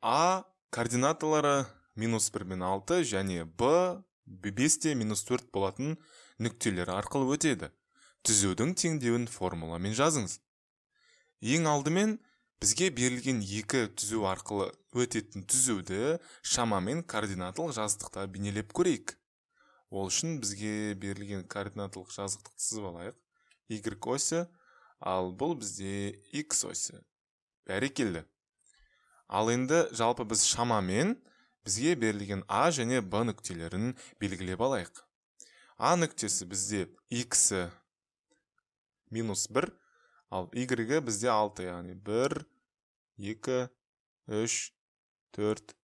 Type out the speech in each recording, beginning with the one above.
А координаталары минус 1 мен 6 және Б 5 те минус 4 болатын нүктелері арқылы өтеді. Түзудің теңдеуін формуламен жазыңыз. Ең алдымен бізге берілген екі түзу арқылы өтетін түзуді шамамен координаталық жазықтықта бейнелеп көрейік. Ол үшін бізге берілген координаталық жазықтықты сызып алайық. Y осі, ал бұл бізде X осі. Бәрекелді. Ал енді жалпы біз шамамен бізге берілген А және Б нүктелерін белгілеп алайық. А нүктесі бізде X-і минус 1, ал Y-і бізде 6, яғни 1, 2, 3, 4,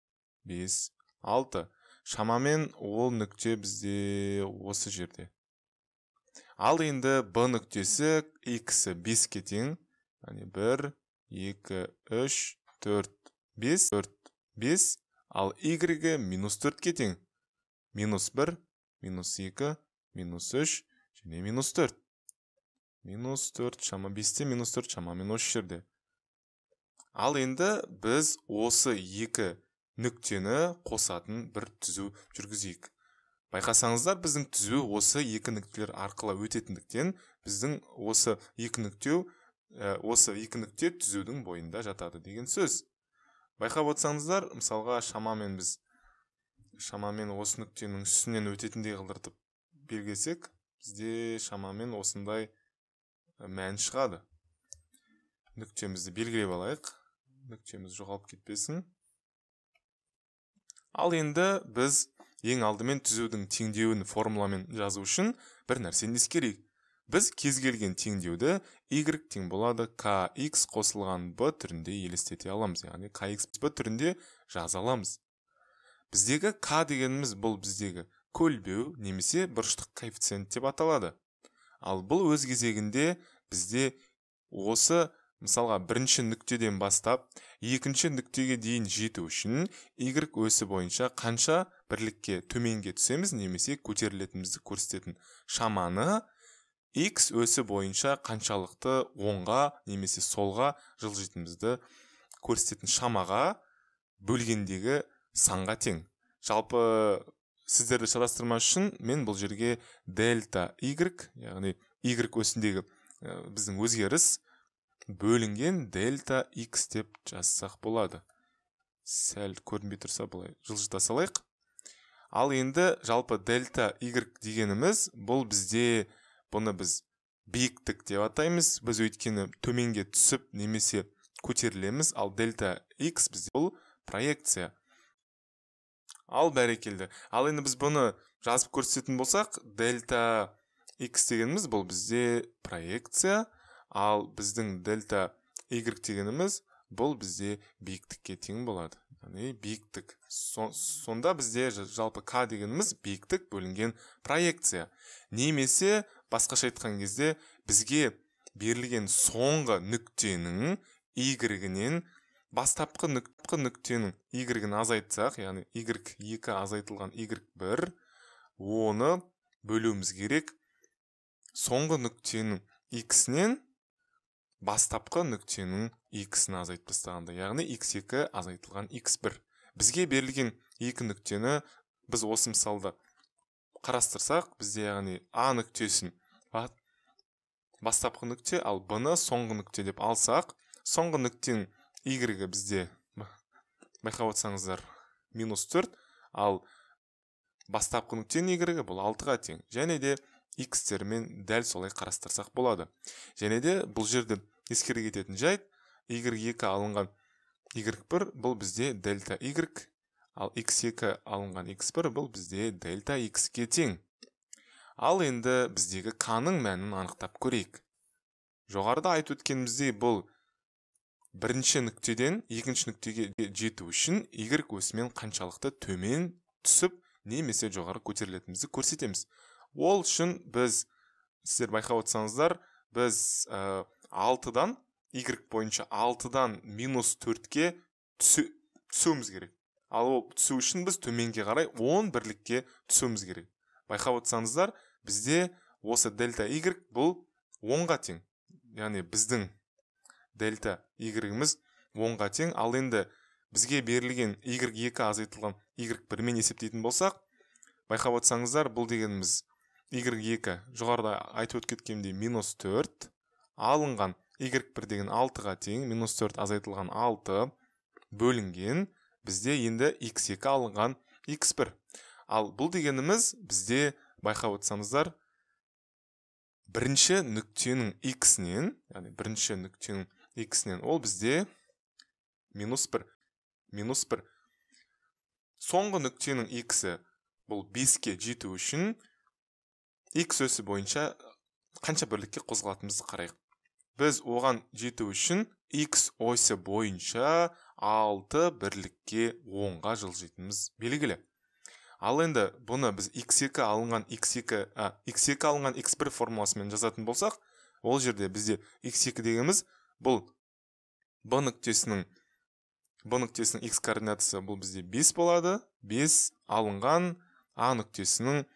5, 6. Шамамен ол нүкте бізде осы жерде. Ал енді Б нүктесі X-і 5-ке тең, яғни 1, 2, 3, 4, 5, 4, 5, ал Y-і минус 4-ке тең. Минус 1, минус 2, минус 3 және минус 4. Минус 4, шама 5-те минус 4 шамамен осы жерде. Ал енді біз осы екі нүктені қосатын бір түзу жүргізейік. Байқасаңыздар, біздің түзу осы екі нүктелер арқылы өтетіндіктен біздің осы екі нүкте, осы екі нүкте түзудің бойында жатады деген сөз. Байқап отырсаңыздар, мысалға шамамен біз шамамен осы нүктенің үстінен өтетіндей қылдыртып белгілесек, бізде шамамен осындай мән шығады. Нүктемізді белгілеп алайық. Нүктеміз жоғалып кетпесін. Ал енді біз ең алдымен түзудің теңдеуін формуламен жазу үшін бір нәрсені ескерейік. Біз кез келген теңдеуді y тең болады kx қосылған b түрінде елестете аламыз, яғни kx b түрінде жаза аламыз. Біздегі k дегеніміз бұл біздегі көлбеу немесе бұрыштық коэффициент деп аталады. Ал бұл өз кезегінде бізде осы мысалға бірінші нүктеден бастап екінші нүктеге дейін жету үшін y осі бойынша қанша бірлікке төменге түсеміз немесе көтерілетінімізді көрсететін шаманы x осі бойынша қаншалықты оңға немесе солға жылжитынымызды көрсететін шамаға бөлгендегі санға тең. Жалпы сіздерді шатастырмас үшін мен бұл жерге дельта y, яғни y осіндегі біздің өзгеріс бөлінген дельта x деп жазсақ болады. Сәл көрінбей тұрса былай жылжыта салайық. Ал енді жалпы дельта y дегеніміз бұл бізде, бұны біз биіктік деп атаймыз. Біз өйткені төменге түсіп немесе көтерілеміз, ал дельта x бізде бұл проекция. Ал бәрекелді. Ал енді біз бұны жазып көрсететін болсақ, дельта x дегеніміз бұл бізде проекция, ал біздің дельта y дегеніміз бұл бізде биіктікке тең болады. Яғни биіктік. Сонда бізде жалпы k дегеніміз биіктік бөлінген проекция. Немесе басқаша айтқан кезде бізге берілген соңғы нүктенің y-інен бастапқы нүктенің y-ін азайтсақ, яғни y2 азайтылған y1, оны бөлуіміз керек соңғы нүктенің x-інен бастапқы нүктенің x-ін азайтып тастағанда, яғни x2 азайтылған x1. Бізге берілген екі нүктені біз осы мысалда қарастырсақ, бізде яғни А нүктесін бастапқы нүкте, ал Б-ны соңғы нүкте деп алсақ, соңғы нүктенің y-і бізде байқап отырсаңыздар минус 4, ал бастапқы нүктенің y-і бұл 6-ға тең. Және де x-термен дәл солай қарастырсақ болады. Және де бұл жерде ескере кететін жайт, y2 алынған y1 бұл бізде дельта y, ал x2 алынған x1 бұл бізде дельта x-ке тең. Ал енді біздегі k-ның мәнін анықтап көрейік. Жоғарыда айтып өткеніміздей, бұл бірінші нүктеден екінші нүктеге жету үшін y осімен қаншалықты төмен түсіп немесе жоғары көтерілетінімізді көрсетеміз. Ол үшін біз, сіздер байқап отырсаңыздар, біз 6-дан, y бойынша 6-дан минус 4-ке түсуіміз керек. Ал ол түсу үшін біз төменге қарай 10 бірлікке түсуіміз керек. Байқап отырсаңыздар, бізде осы дельта y бұл 10-ға тең. Яғни біздің дельта y-іміз 10-ға тең. Ал енді Бізге берілген y2 азайтылған y1 мен есептейтін болсақ, байқап отырсаңыздар, бұл дегеніміз y2 жоғарыда айтып өтіп кеткендей минус 4 алынған y1 деген 6-ға тең, минус 4 азайтылған 6 бөлінген бізде енді x2 алынған x1. Ал бұл дегеніміз бізде, байқап отырсаңыздар, бірінші нүктенің x-нен, яғни бірінші нүктенің x-нен ол бізде минус 1, минус 1. Соңғы нүктенің x-і бұл 5-ке жету үшін x өсі бойынша қанша бірлікке қозғалатынымызды қарайық. Біз оған жету үшін x осі бойынша 6 бірлікке оңға жылжитынымыз белгілі. Ал енді бұны біз x2 алынған x2, x2 алынған x1 формуласымен жазатын болсақ, ол жерде бізде x2 дегеніміз бұл b нүктесінің x координатасы бұл бізде 5 болады. 5 алынған а нүктесінің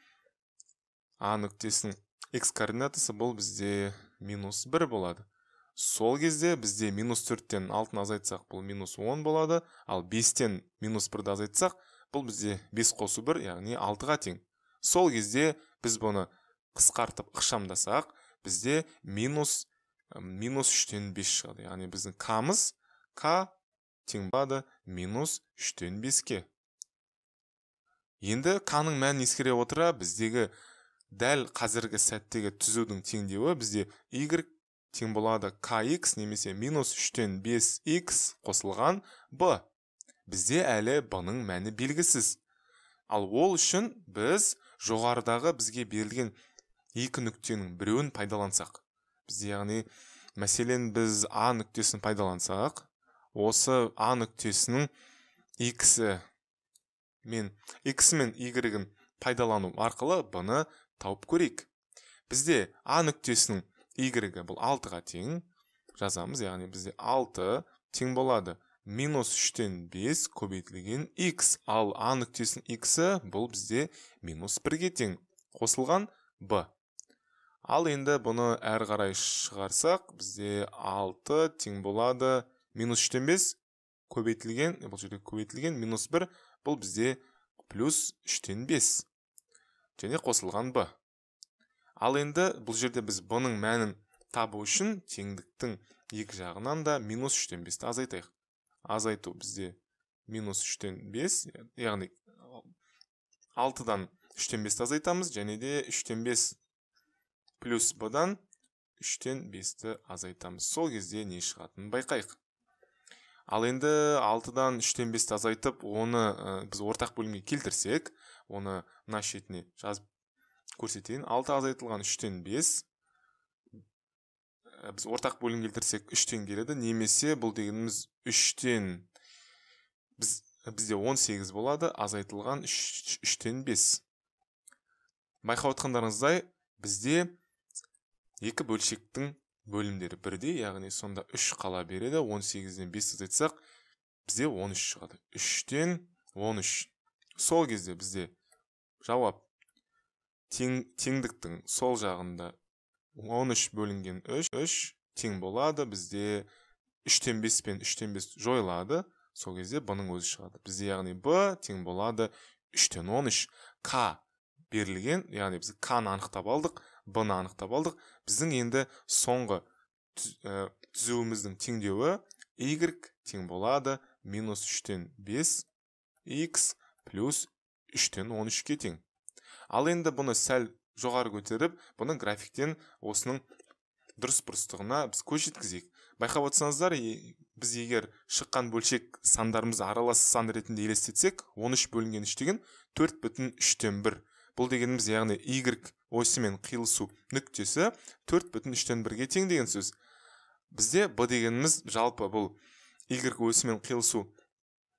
x координатасы бұл бізде минус 1 болады. Сол кезде бізде минус 4-тен 6-ны азайтсақ, бұл минус 10 болады. Ал 5-тен минус 1-ді азайтсақ, бұл бізде 5 қосу 1, яғни 6-ға тең. Сол кезде біз бұны қысқартып ықшамдасақ, бізде минус 3-тен 5 шығады. Яғни біздің к-мыз, к тең болады минус 3-тен 5-ке. Енді к-ның мәнін ескере отыра, біздегі дәл қазіргі сәттегі түзудің теңдеуі бізде y тең болады kx немесе минус 3-тен 5x қосылған b. Бізде әлі b-ның мәні белгісіз. Ал ол үшін біз жоғарыдағы бізге берілген екі нүктенің біреуін пайдалансақ. Бізде, яғни, мәселен, біз а нүктесін пайдалансақ, осы а нүктесінің x-і мен y-ін пайдалану арқылы b-ны тауып көрейік. Бізде а нүктесінің y-і бұл 6-ға тең жазамыз, яғни бізде 6 тең болады минус 3-тен 5 көбейтілген x, ал а нүктесінің x-і бұл бізде минус 1-ге тең қосылған b. Ал енді бұны әрі қарай шығарсақ, бізде 6 тең болады минус 3-тен 5 көбейтілген, бұл жерде көбейтілген минус 1, бұл бізде плюс 3-тен 5 және қосылған b. Ал енді бұл жерде біз бұның мәнін табу үшін теңдіктің екі жағынан да минус 3-тен 5-ті азайтайық. Азайту бізде минус 3-тен 5, яғни 6-дан 3-тен 5-ті азайтамыз, және де 3-тен 5 плюс b-дан 3-тен 5-ті азайтамыз. Сол кезде не шығатынын байқайық. Ал енді 6-дан 3-тен 5-ті азайтып, оны біз ортақ бөлімге келтірсек, оны мына шетіне жазып көрсетейін. 6 азайтылған 3-тен 5, біз ортақ бөлім келтірсек 3-тен келеді, немесе бұл дегеніміз 3-тен бізде 18 болады, азайтылған 3-тен 5. Байқап отқандарыңыздай, бізде екі бөлшектің бөлімдері бірдей, яғни сонда 3 қала береді. 18-ден 5 азайтсақ, бізде 13 шығады. 3-тен 13. Сол кезде бізде жауап теңдіктің сол жағында 13 бөлінген 3, 3 тең болады. Бізде 3-тен 5 пен 3-тен 5 жойылады. Сол кезде b-ның өзі шығады. Бізде яғни b тең болады 3-тен 13. К берілген, яғни біз к-ны анықтап алдық, b-ны анықтап алдық. Біздің енді соңғы түзуіміздің теңдеуі y тең болады минус 3-тен 5 x плюс 3-тен 13-ке тең. Ал енді бұны сәл жоғары көтеріп, бұны графиктен осының дұрыс бұрыстығына біз көз жеткізейік. Байқап отырсаңыздар, біз егер шыққан бөлшек сандарымызды аралас сан ретінде елестетсек, 13 бөлінген 3 деген 4,3-тен 1. Бұл дегеніміз, яғни y осімен қиылысу нүктесі 4,3-тен 1-ге тең деген сөз. Бізде b дегеніміз жалпы бұл y осімен қиылысу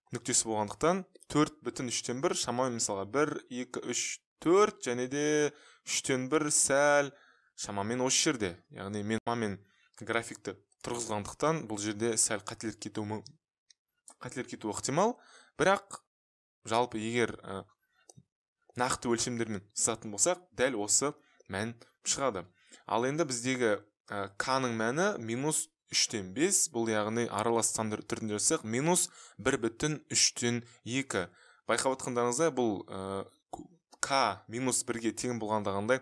нүктесі болғандықтан 4,3-тен 1 шамамен мысалға 1, 2, 3, 4 және де 3-тен 1 сәл шамамен осы жерде. Яғни мен шамамен графикті тұрғызғандықтан бұл жерде сәл қателік кетуі ықтимал. Бірақ жалпы егер нақты өлшемдермен сызатын болсақ, дәл осы мән шығады. Ал енді біздегі к-ның мәні минус 3-тен 5, бұл яғни аралас сан түрінде жазсақ, минус 1,3-2. Байқап отқандарыңыздай, бұл к минус 1-ге тең болғандағындай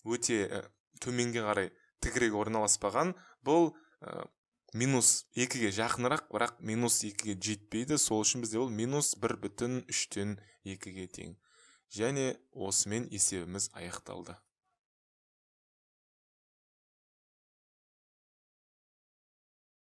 өте төменге қарай тігірек орналаспаған. Бұл минус 2-ге жақынырақ, бірақ минус 2-ге жетпейді. Сол үшін бізде ол минус 1,3-2-ге тең. Және осымен есебіміз аяқталды.